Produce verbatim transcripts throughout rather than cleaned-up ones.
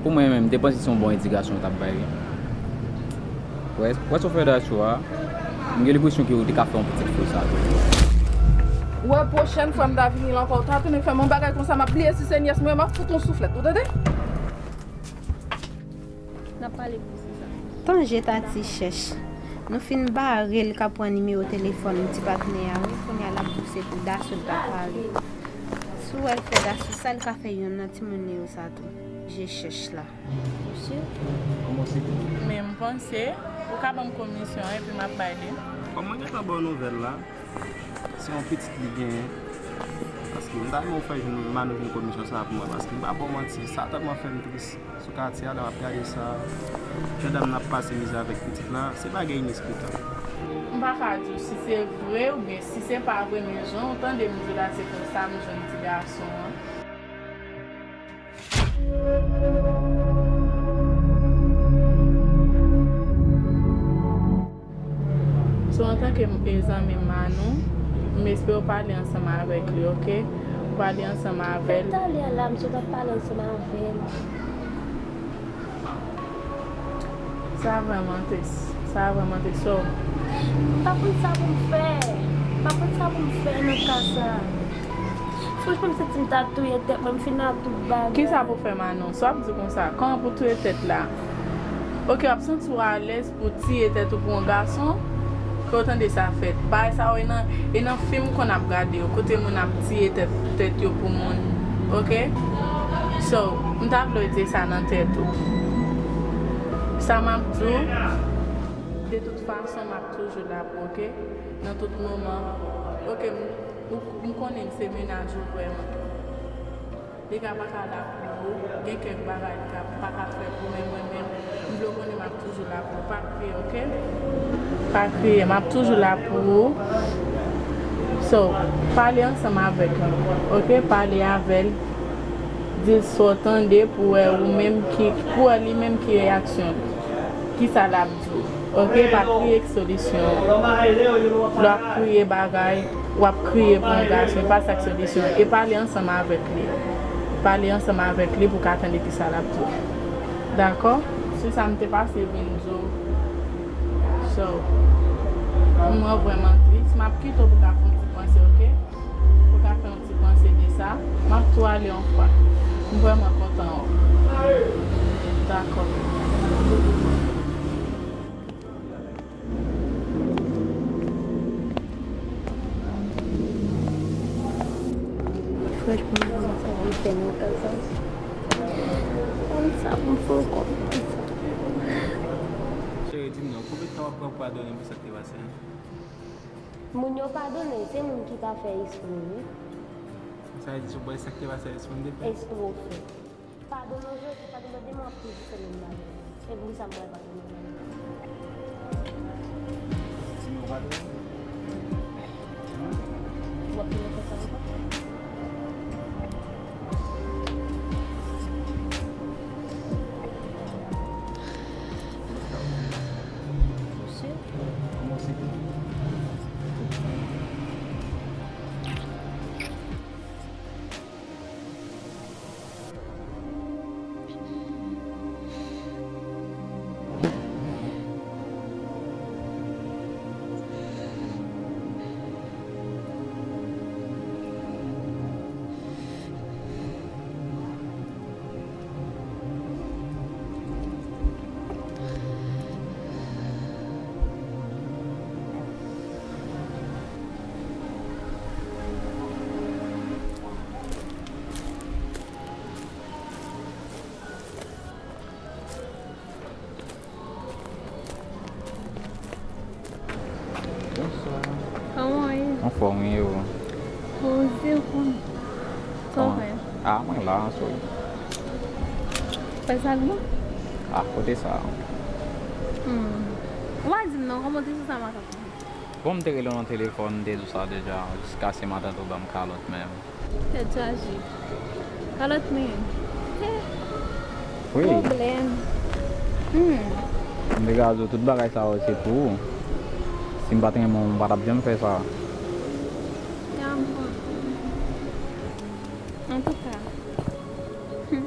Pou mwen menm, m te panse se yon bon edikasyon w t ap bay, wi. Wè, wè sa w fè Dachou a, m gen lenpresyon ke w te ka fè yon pitit fou sa tou. Ou wè, pwochèn fwa m ta vini la ankò, w ta tounen fè m yon bagay konsa, m ap bliye si se nyès mwen, m ap fout yon souflèt, ou tande? N ap pale pou se sa. Tan je ta ti chèch. Nou fin bare l k ap pran nimewo telefòn ti patnè a, wi. Kounye a l ap di w se pou Dachou l t ap pale. Si w wè l fè Dachou sa, l ka fè youn nan timoun li yo sa tou. Je chèch la. Ou si? Men m panse, ou ka ban m komisyon an epi m ap bay li. Kòm mwen gentan ba w nouvèl la, se yon pitit li genyen. Paske m ta renmen w fè jwenn, Manou jwenn komisyon sa pou mwen, paske m pa ba w manti, sa tèlman fè m tris. Sou katye a, lè m ap gade sa, jandam nan ap pase mizè avèk pitit la, se bagay inesplikab. M pa ka di w si se vre oubyen si se pa vre, men jan w tande m di w la, se konsa m jwenn ti gason an. So, antanke m, e, zanmi Manou, m espere w pale ansanm avèk li, oke? W pale ansanm avè l. Talè a la, m sot ap pale ansanm avè l. Sa vrèman tris. Sa vrèman tris. So, m pa konn sa pou m fè. M pa konn sa pou m fè nan ka sa. Franchman, m santi m ta touye tèt mwen, m fin ak tout bagay. Kisa pou fè, Manon? Sa w ap di konsa? Kòman pou touye tèt la? Oke, w ap santi w alèz pou tiye tèt ou pou yon gason? Ke w tande sa fèt. Bagay sa yo, e nan, e nan fim konn ap gade yo, kote moun ap tiye tèt, tèt yo pou moun. Oke? So, m ta vle w di sa nan tèt ou. Sa m ap di w, de tout fason, m ap toujou la pou ou, oke? Nan tout moman. Oke, m, ou, m konnen m se mennaj ou vrèman. Li ka pa ka la pou ou, gen kèk bagay li ka pa ka fè pou ou, men mwen menm, m vle w konnen m ap toujou la pou ou. Pa kriye, oke? Pa kriye, m ap toujou la pou ou. So, pale ansanm avèk li, oke? Pale avè l. Di l sa w tande pou wè ou menm ki, pou wè li menm ki reyaksyon li. Kisa l ap di w. Oke, pa kriye k solisyon an. Lè w ap kriye bagay, w ap kriye pou yon gason, e pa sa k solisyon an. E pale ansanm avèk li. Pale ansanm avèk li pou w ka tande kisa l ap di w. Dakò? Se sa m te pase vin di w. So, mwen vrèman tris. M ap kite w pou w ka fè yon ti panse, oke? Ou ka fè yon ti panse de sa. M ap tou ale yon fwa. M vrèman kontan wè w. Dakò. Franchman, m pa konn sa pou m fè nan ka sa. M pa konn sa pou m fè ankò pou sa. Cheri, di m non, konbyen tan w ap pran pou padone m pou sa k te pase a? Moun yo padone, se moun ki pa fè espre, wi. Sa vle di, sou bò sa k te pase, espre m te fè? Espre w fè. Padone w jodi, padone w demen, w ap toujou fè menm bagay. Se pou sa m pral padone w menm. Si w padone m? W ap tounen fè sa ankò? Ou si? Kòman w si? Bonswa. Kòman w ye? Anfòm, wi, e ou? Poze w konn. Sa w fè? Ah, mwen la, anso. Fè sa k bon? Ah, kote sa? Hmm. Ou pa di m non, kòman w te sou sa makak? Bon, m te rele w nan telefòn, m te di w sa deja, jiskaske matant ou ban m kalòt menm. Tèt chaje. Kalòt mwen. He. Wi. Pwoblèm. Hmm. M te ka di w tout bagay sa yo se pou ou. Si m pa t renmen w, m pa t ap janm fè sa. Ya, m konn. Antouka. Hmm.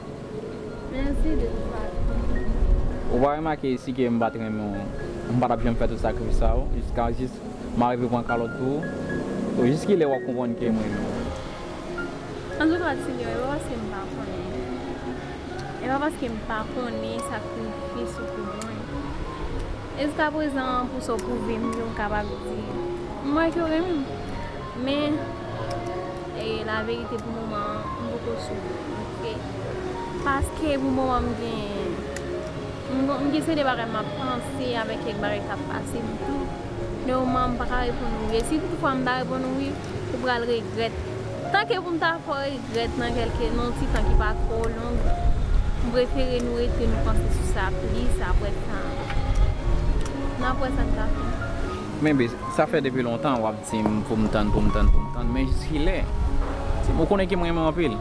Mèsi de tout Ou pa remake si ke m pa t renmen w, m pa t ap janm fè tout sakrifis sa yo, jiska jis m arive pran kalòt pou ou. So, jis kilè w ap konprann ke m renmen w? Antouka, Junior, e pa paske m pa konnen. E pa paske m pa konnen sakrifis ou pou mwen. Jiskaprezan, pou sa w pwouve m yo, m kapab di, m wè ke w renmen m. Men, e, laverite, pou moman an, m poko sou, oke? Paske pou moman m gen, m, m gen seri de bagay m ap panse avèk kèk bagay k ap pase m tou. Men moman an, m pa ka reponn ou wi. E si toutfwa m ta reponn ou wi, ou pral regrèt. Tanke pou m ta fè w regrèt nan kèlke, nan yon ti tan ki pa twò long, m prefere nou rete, nou panse sou sa plis, apre sa, n ap wè sa n ka fè. Men, babe, sa fè depi lontan w ap di m pou m tann, pou m tann, pou m tann, men jiskilè? Ou konnen ke m renmen w anpil.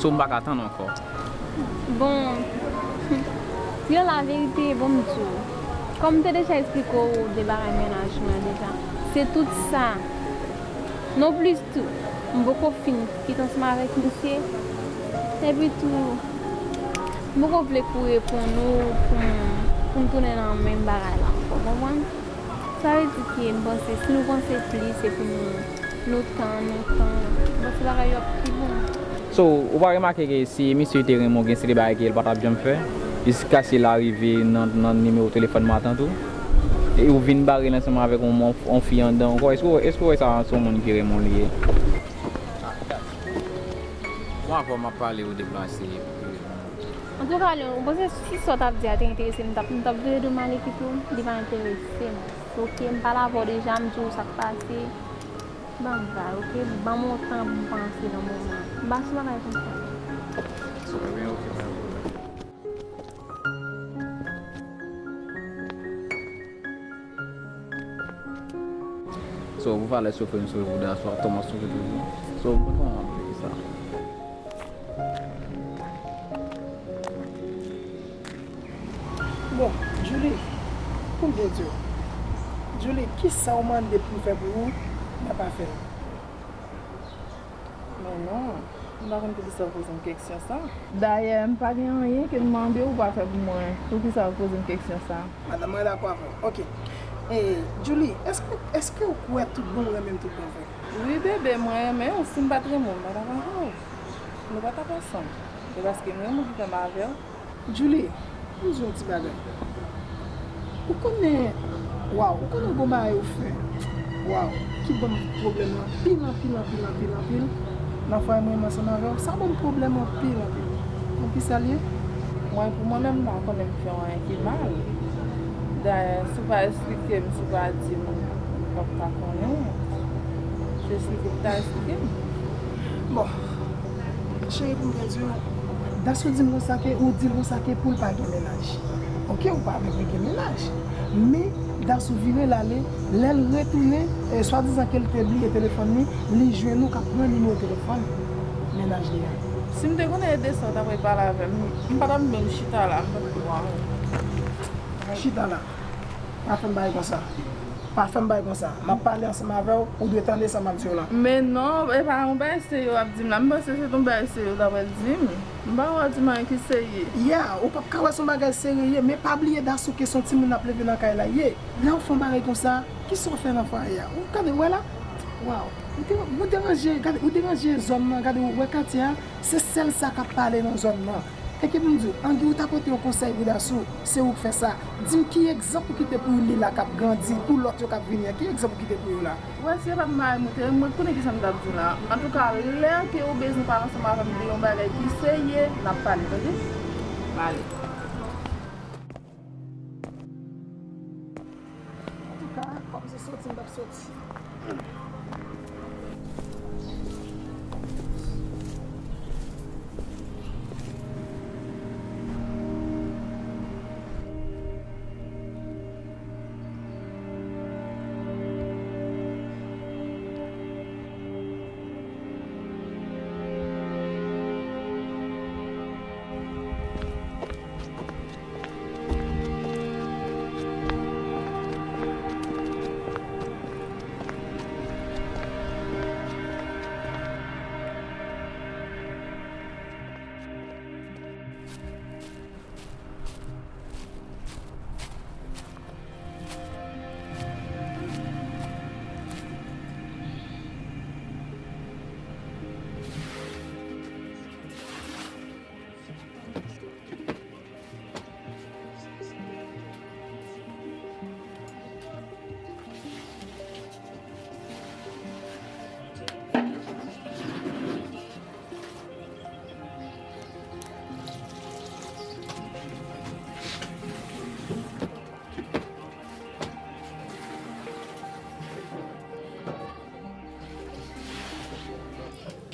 So, m pa ka tann ankò. Bon, pou di w laverite, bon, m di w, kòm m te deja eksplike w de bagay mennaj mwen an deja, se tout sa. Non plis tou, m poko fin kite ansanm avèk misye. Epi tou, m poko vle kou reponn ou pou m, pou m tounen nan menm bagay la ankò, konprann? Sa vle di ke m panse, si nou panse plis epi nou, nou tann, nou tann, m panse bagay yo ap pi bon. So, ou pa remake ke si misye te renmen w, gen seri de bagay ke l pa t ap janm fè, jiskaske l arive nan, nan nimewo telefòn matant ou, e ou vin bare l ansanm avèk yon, yon, yon fi anndan ankò? Èske, èske w wè sa se yon moun ki renmen w li ye? Bon, avan m ap pale, ou deplase. Antouka, Leon, ou panse si sa w t ap di a te enterese m, m t ap, m t ap vire do m ale kite w? Li pa enterese m. Oke, m pale avè w deja, m di w sa k pase. Ban m kal, oke? Ban m yon tan pou m panse nan moman an. M pa sou bagay konsa. Ebyen, oke, pa gen pwoblèm. So, pou valè soufri m soufri pou Dasou, ap tèlman soufri toujou. So, m konn kòman m ap jere sa. Bon, Julie, pou m byen di w, Julie, kisa w mande pou m fè pou ou, m pa fè l? Men non, m pa konn poukisa w poze m kesyon sa. Dayè, m pa gen anyen ke m mande w pa fè pou mwen. Poukisa w poze m kesyon sa? Madanm mwen dakò avè w. Oke. E, Julie, èske, èske w kwè tout bon w renmen m tout bon vre? Wi, bebe, mwen renmen w. Si m pa t renmen w, m pa t ap avè w. Nou pa t ap ansanm. E paske m renmen w ki fè m avè w. Julie, m di w yon ti bagay. Ou konnen, waw, ou konnen gon bagay ou fè, waw, ki ban m pwoblèm anpil, anpil, anpil, anpil, anpil. Nan fwa mwen renmen ansanm avè w, sa ban m pwoblèm anpil, anpil. Konn kisa l ye? Mwen, pou mwen menm, m pa konnen m fè w anyen ki mal. Dayè, si w pa eksplike m, si w pa di m, m p ap ka konnen. Se eksplike m, ta eksplike m. Bon, cheri, pou m byen di w, Dasou di m konsa ke, ou di l konsa ke pou l pa gen mennaj. Oke, ou pa vle pou l gen mennaj. Men, Dasou vire l ale, lè l retounen, e swadizan ke l te bliye telefòn li, li jwenn ou k ap pran nimewo telefòn mennaj li a. Si m te konnen e de sa w t ap repale avè m, m pa t ap menm chita la, m p ap di w anyen. Chita la. Pa fè m bagay konsa. Pa fè m bagay konsa. M ap pale ansanm avè w, ou dwe tande sa m ap di w la. Men non, e pa yon bagay serye w ap di m la. M panse se t yon bagay serye w ta pral di m. M pa wè w di m anyen ki serye. Ya, ou p ap ka wè se yon bagay serye ye, men pa bliye Dasou ke se yon timoun n ap leve nan kay la ye. Lè w fè yon bagay konsa, kisa w fè nan fwaye a? Ou gade, w wè la? Waw, ou de-, ou deranje, gade, ou deranje zòn nan, gade, w wè katye a, se sèl sa k ap pale nan zòn nan. Enki pou m di w, angi ou ta pote yon konsèy pou Dasou, se ou k fè sa. Di m ki egzanp ou kite pou li la k ap grandi, pou lòt yo k ap vini an, ki egzanp ou kite pou yo la? Wè, si se pa t mari m ou te renmen, mwen konnen kisa m t ap di w la. Antouka, lè ke ou bezwen pale ansanm avè m de yon bagay ki serye, n ap pale, tande? Pale. Antouka, kòm se soti m t ap soti.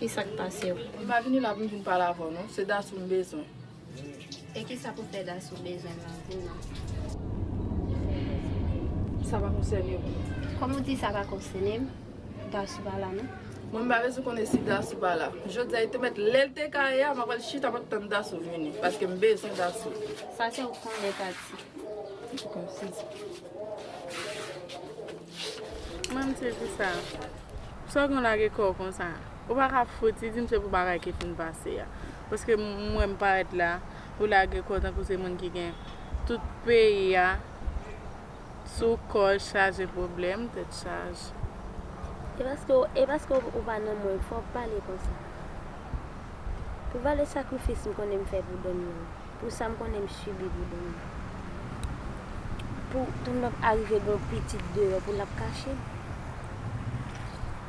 Kisa k pase w? M pa vini la pou m vin pale avè w non, se Dasou m bezwen. E kisa pou fè Dasou bezwen m nan, di m non? Sa pa konsène w. Kòman w di sa pa konsène m? Dasou pa la non. Mwen m pa bezwen konnen si Dasou pa la. Jodi a, li te mèt lè l te ka ye a, m ap al chita m ap tann Dasou vini, paske m bezwen Dasou. Sa se ou konnen, Tati. Mwen m sezi sa. Sa w gen w lage kò w konsa? Ou pa ka fouti di m se pou bagay ki fin pase a. Paske m wè m parèt la, ou lage kò w tankou se moun ki gen tout peyi a sou kò l, chaje pwoblèm, tèt chaje. E paske w, e paske w, ou pa nan mwen, fò w pale konsa. Pou valè sakrifis m konnen m fè pou Don nan, pou sa m konnen m sibi pou Don nan. Pou Don nan arive gen yon pitit deyò pou l ap kache m.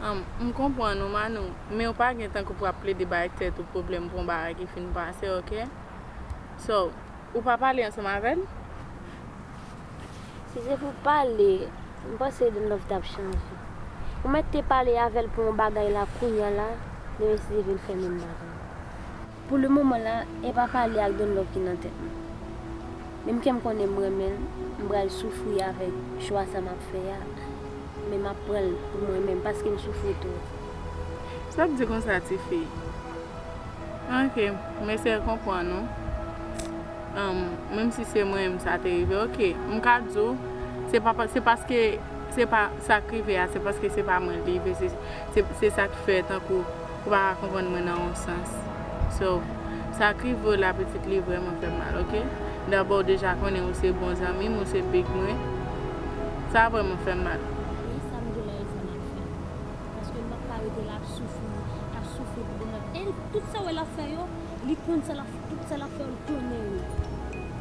Ann, m konprann ou, Manou, men ou pa gen tan pou ap plede bay tèt ou pwoblèm pou yon bagay ki fin pase, oke? So, ou pa pale ansanm avè l? Si se pou pale, m panse Don Love t ap chanje. Ou mèt te pale avè l pou yon bagay la kounye a la, demen si se vin fè menm bagay. Pou le moman la, e pa pale ak Don Love ki nan tèt mwen. Menm ke m konnen m renmen l, m pral soufri avèk chwa sa m ap fè a, men m ap pran l pou mwen menm, paske m soufri twòp. Sa w ap di konsa, tifi? Oke, m eseye konprann ou. Ann, menm si se mwen menm sa te rive, oke, m ka di w, se pa, se paske se pa sa k rive a, se paske se pa mwen li rive, se, se, se sa k fè tankou ou pa ka konprann mwen nan yon sans. So, sa k rive w la, pitit, li vrèman fè m mal, oke? Dabò, w deja konnen ou se bon zanmi m, ou se big mwen. Sa vrèman fè m mal. Wi, sa m di w la, e sa m ap fè. Paske m p ap ka rete la ap soufri, ap soufri pou Don Love. E tout sa w wè l ap fè yo, li konn sa l ap, tout sa l ap fè yo, l konnen yo.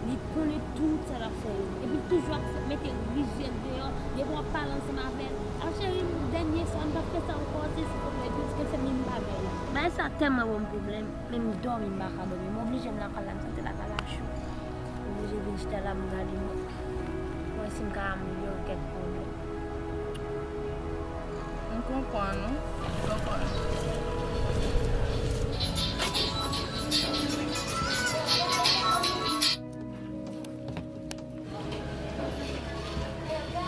Li konnen tout sa l ap fè yo. Epi l toujou ap mete rizyèz deyò. Depi w ap pale ansanm avè l, a cheri, dènye sa, m p ap fè sa ankò, se si pwoblèm, epi l di ke se menm bagay la. Bagay sa tèlman ban m pwoblèm, menm dòmi m pa ka dòmi. M oblije m lakay la, m santi lakay la cho. M oblije vin chita la, m gade mwen. Mwen si m ka amelyore kèk pwoblèm. M konprann ou. M konprann.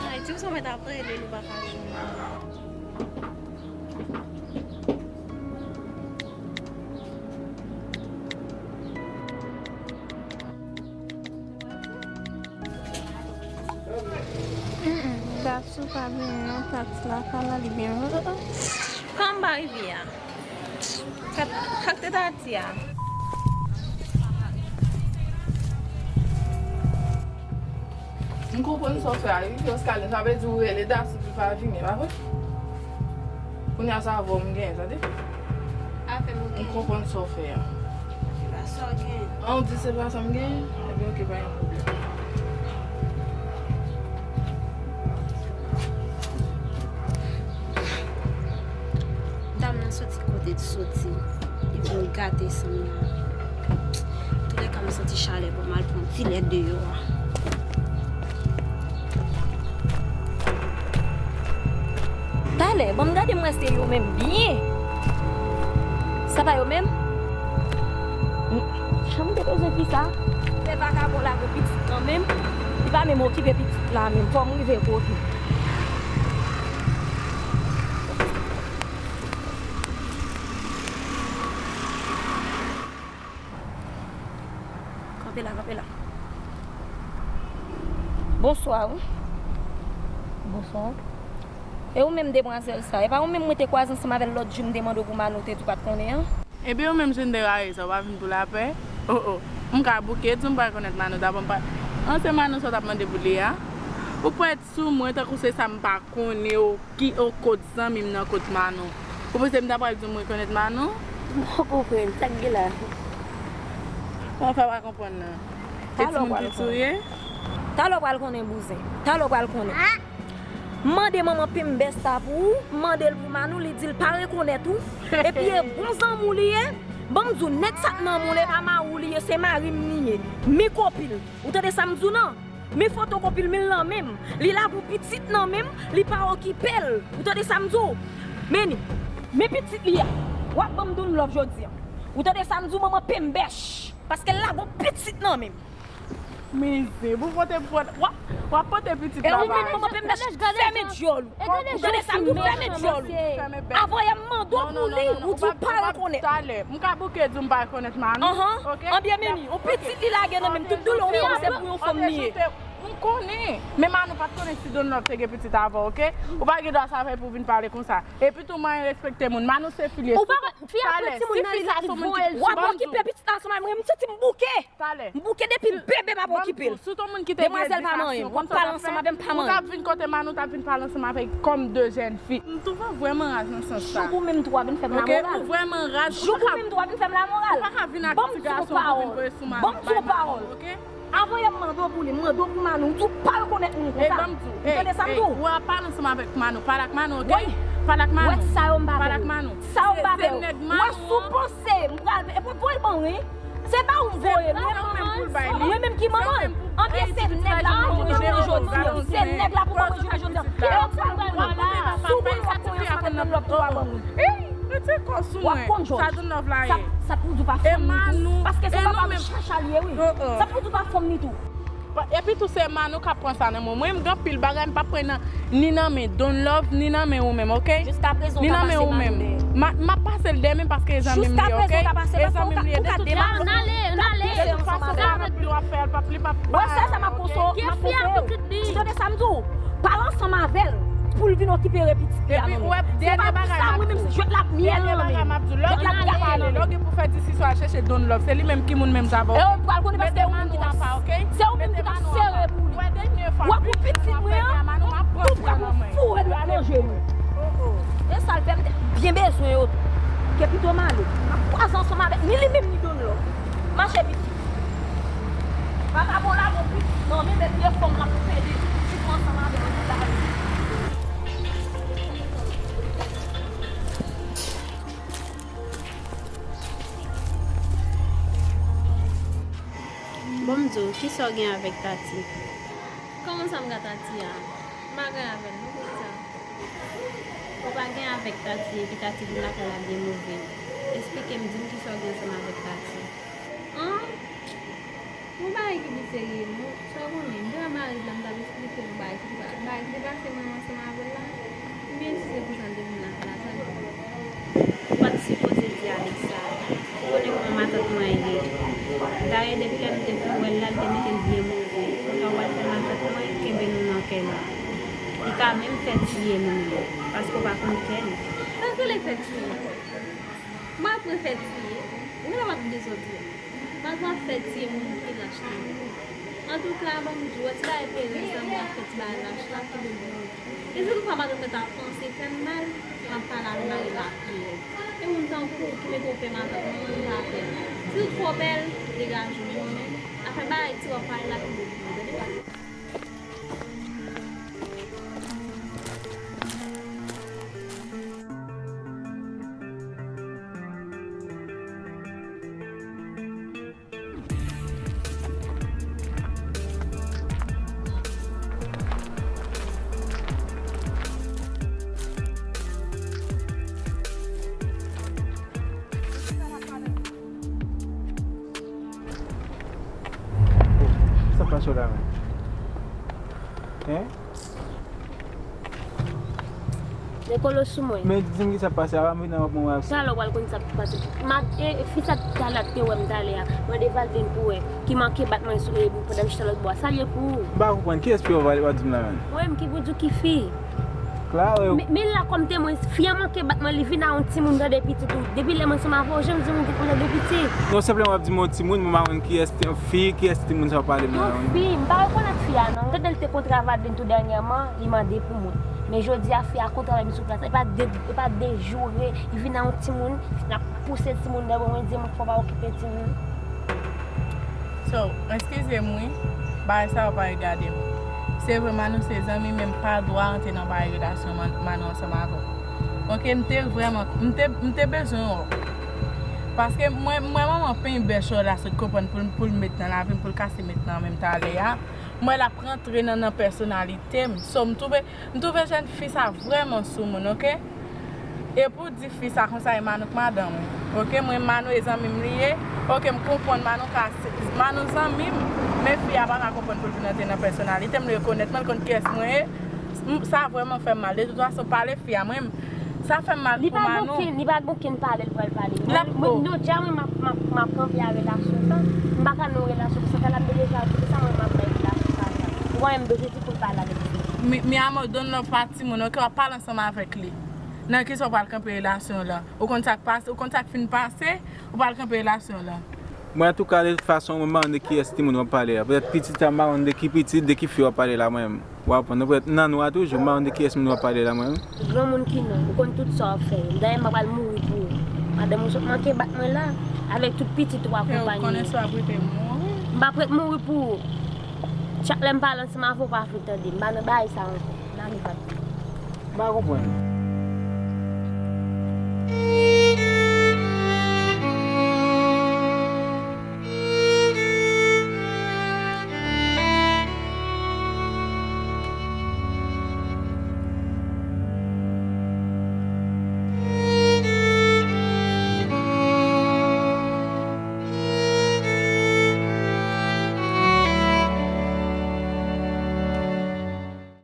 Ay, di w sa mwen t ap rele l, ou pa ka jwenn mwen. Mm, mm, Dasou pa vini non, Tati lakay la, li byen. Kòman m pa rive a? Sa, sa k te Tati a? M konprann sa w fè a, wi, Oscarline. Sa vle di ou rele Dasou pou l pa vini, pa vre? Kounye a se avè w m genyen, tande? Avè m ou genyen? M konprann sa w fè a. Se pa sa w genyen. An, w di se pa sa m genyen? Ebyen, oke, pa gen pwoblèm. Dam nan soti kote l soti, li vin gate san m nan. Toulèka, m santi chalè, bon, m al pran ti lè deyò a. Talè, ban m gade m wè se yo menm byen. Sa pa yo menm? Jan m te bezwen fi sa. Fè vakabon la pou pitit lan menm. Li pa menm okipe pitit la menm. Fò m rive kote. Kanpe la, kanpe la. Bonswa, wi. Bonswa. E ou menm demwazèl sa, e pa ou menm mwen te kwaze ansanm avè l lòt jou m te mande w pou Manou te di w pa t konnen an? Ebyen ou menm Jenderayè sa, ou pa vin pou lapè? O, o. M ka bouke di w m pa rekonèt Manou, dabò m pa. An se Manou sa w t ap mande pou li a? Ou pwèt sou mwen tankou se sa m pa konnen, o. Ki, o, kot zanmi m nan, kot Manou? Ou panse m ta pral di w m rekonèt Manou? M pa konprann, sa k gen la? Kòman fè w pa konprann nan? E timoun pitit ou ye? Talè w pral konnen, bouzen. Talè w pral konnen. M mande manman Pimbès sa pou ou, m mande l pou Manou, li di l pa rekonèt ou. Epi e bon zanmi w li ye. Ban m di w, nèg sa k nan men w, e pa mari w li ye, se mari m li ye. Mi kopi l. Ou tande sa m di w nan? Men fotokopi l, men l nan men m. Li la pou pitit nan men m, li pa okipe l. Ou tande sa m di w? Men ni, men pitit li a. W ap ban m Don Love jodi a. Ou tande sa m di w, manman penbèch. Paske l lage yon pitit nan men m. Men zen, pou pote, w ap, w ap pote pitit la ba li. E ou menm, manman penbèch, fèmen dyòl ou. Ou tande sa m di w, fèmen dyòl ou. Avan yè m mande w pou li, ou di w pa rekonèt. Talè, m ka bouke di w m pa rekonèt Manou. Anhan. Anbyen, men li, yon pitit li lage nan men m, tout doulè w fè m, se pou yon fanm li ye. M konnen. Men Manou pa t konnen si Don Love te gen pitit avan, oke? Ou pa gen dwa sa fè pou vin pale konsa. Epi tou, manyen respekte moun. Manou se fi l ye. Ou pa wè, fi a pran timoun nan li, li voye l. W ap okipe pitit la ansanm avè m, m santi m bouke. Talè. M bouke depi bebe m ap okipe l. Demwazèl pa manyen m. W ap pale ansanm avè m, pa manyen m. Ou t ap vin kote Manou, w t ap vin pale ansanm avè l kòm de jèn fi. M twouve w vrèman raz nan sans sa. Jouk ou menm tou w ap vin fè m lamoral. Oke, ou vrèman raz. Jouk ou menm tou w ap vin fè m lamoral. Ou pa ka vin ak ti gason pou vin voye sou Manou, bay Manou, oke? Avan yè m mande w pou li, m mande w pou Manou, ou di w pa rekonèt moun konsa. Ou tande sa m di w? Ou ap pale ansanm avèk Manou, pale ak Manou, oke? Pale ak Manou. Wè sa yo m pa vle. Pale ak Manou. Sa yo m pa vle. Wè si w panse m pral, epi voye l ban m, wi. Se pa ou m voye l, non. Mwen menm ki manman l. Anbyen se nèg la pou mwen jounen jodi a. Se nèg la pou mwen jounen jodi a. E w pral ban m la. Si w konn w ap konn ansanm avèk Don Love tou pa ban m. Ey, retire kò w sou mwen. Sa Don Love la ye? Sa pou di w pa fanm li tou. Paske se papa m Chacha li ye, wi. Sa pou di w pa fanm li tou. Epi tou se Manou k ap pran sa nan men w. Mwen menm gen anpil bagay m p ap pran nan, ni nan men Don Love, ni nan men ou menm, oke? Ni nan men ou menm. M ap pase l dèyè men paske e zanmi m li ye, oke? E zanmi m li ye. De tout fason, de tout fason sa w ap fè l p ap, li p ap. Wè sèl sa m ap konseye w, m ap konseye w. Ou tande sa m di w? Pale ansanm avè l pou l vin okipere pitit li a nan men. Se pa pou sa, wi, menm si jwèt la ap myèl nan men. Jwèt la ap gate nan men. Lè w gen pou fè diskisyon, al chèche Don Love. Se li menm ki moun menm sa ba w. E w pral konnen paske ou menm ki t ap, se ou menm ki t ap sere pou li. W ap pou pitit mwen an, ou pral pou foure dwèt nan je nou. E sa l fè m te byen bezwen yo. Ke pito m ale. M ap kwaze ansanm avèk ni li menm ni Don Love. Mache pitit. Vagabon la gon pitit nan men, men vye fanm la pou pede tout pitit mwen ansanm avè l nan lari. Bon, m di w, kisa w gen avèk Tati? Kòman sa m gen Tati a? M pa gen avè l non, poukisa? Ou pa gen avèk Tati, epi Tati vin lakay la byen move. Esplike m, di m kisa w gen ansanm avèk Tati. An? Yon bagay ki pi serye, non. Sa w konnen, m te wè Marie la, m t ap esplike l yon bagay ki te pa, bagay ki te pase mwen ansanm avè l la. M byen si se pou sa l te vin lakay la, sa l di. Ou pa t sipoze di Alex sa. Ou konnen kòman matant mwen ye. Dayè, depi lè m te fin wè l la, l te mete l byen move. Kounye a w al fè matant mwen kenbe nou nan kè nou. Li ka menm fè tiye nou menm, paske w pa konn kè l. Sa k rele fè tiye? Mwen ap fè tiye? Ou genlè pa t tande sa w di a. Malfwa ap fè tiye moun ki lach la. Antouka, ban m di w, wè ti bagay perèz la, mwen ap fè ti bagay lach la, kenbe l byen. E si toutfwa matant mwen ta panse fè m mal, m ap pale avè Marie la pi rèd. E moun tankou w ki mete w pè matant mwen, mwen pa pè. Si toutfwa w pè l, degaje w, konnen. Afè bagay ti w ap pale la, kenbe l byen, tande? Sa pase w la menm? Hein? Lekòl ou sou mwen. Men di m kisa k pase, apa m vin nan wòb mwen wè. Talè w pral konn sa k pase. Ma, e, fi sa talè a te wè m talè a. Mande Valdine pou wè. Ki manke bat mwen sou, e, pandan m chita lòt bò a. Sa l ye pou ou? M pa konprann. Kiyès fi w ap di m la menm? Mwen menm ki pou di w ki fi. Klare. Men, men la kòm temwen, fi a manke bat mwen, li vin a yon timoun tande pitit ou. Depi lè mwen ansanm avè w, janm di moun ki konn tande pitit. Non, senpleman w ap di m yon timoun, mwen pa konn kiyès te, fi, kiyès timoun sa w ap pale m nan la. Yon fi, m pa rekonèt fi a non. M tande l te kontre avè Valdine tou dènyèman, li mande pou mwen. Men jodi a, fi a kontre avè m sou plas. E pa de, e pa de jou re, li vin a yon timoun, l ap pouse timoun dèyè mwen, mwen di moun fò pa okipe timoun. So, eskize m wi, bagay sa yo pa regade m. Se vre, Manou se zanmi, men m pa dwa rantre nan bagay relasyon Man-, Manou ansanm avè w. Oke, m te vrèman, m te, m te bezwen wè w. Paske mwen, mwen manman penbèch la sot konprann pou l, pou l met nan lavi m, pou l kase met nan men m talè a. Mwen l ap rantre nan, nan pèsonalite m. So, m twouve, m twouve jèn fi sa vrèman soumoun, oke? E pou di fi sa konsa e Manou k madanm ou. Oke, mwen Manou e zanmi m li ye. Oke, m konprann Manou ka se, Manou zanmi m, men fi a pa ka konprann pou l vin antre nan pèsonalite m, li rekonèt mwen, l konn kiyès mwen ye. M- Sa vrèman fè m mal. De tout fason, pale fi a mwen, sa fè m mal pou Manou. Li pa gen okenn, li pa gen okenn pale l pral pale. L ap Mwen, mwen, non, dja mwen, m ap, m ap, m ap kanpe a relasyon sa. M pa ka nan yon relasyon konsa, sa l ap deja di sa, mwen, m ap bay relasyon sa. Ou wè, m bezwen di pou l pale avèk li. Mi, mi amor, donn love pa timoun, oke, w ap pale ansanm avèk li. Nan kisa w pral kanpe relasyon w lan? Ou konn sa k pase, ou konn sa k fin pase, ou pral kanpe relasyon w lan. Mwen, antouka, de tout fason, mwen, m pa konn de kiyès timoun w ap pale a. Petèt pitit a, m pa konn de ki pitit, de ki fi w ap pale la, mwen menm. W ap konn, petèt nan nwa toujou, m pa konn de kiyès moun w ap pale la, mwen menm. Granmoun ki non, ou konn tout sa w ap fè. Dayè, m pa pral mouri pou ou. Madanm ou sot manke bat mwen la, avèk tout pitit ou akonpaye. Konnen sa w ap rete mouri. M p ap ret mouri pou ou. Chak lè m pale ansanm avè w, ou pa vle tande. M pa nan bagay sa ankò. N ale, Fab. M pa konprann.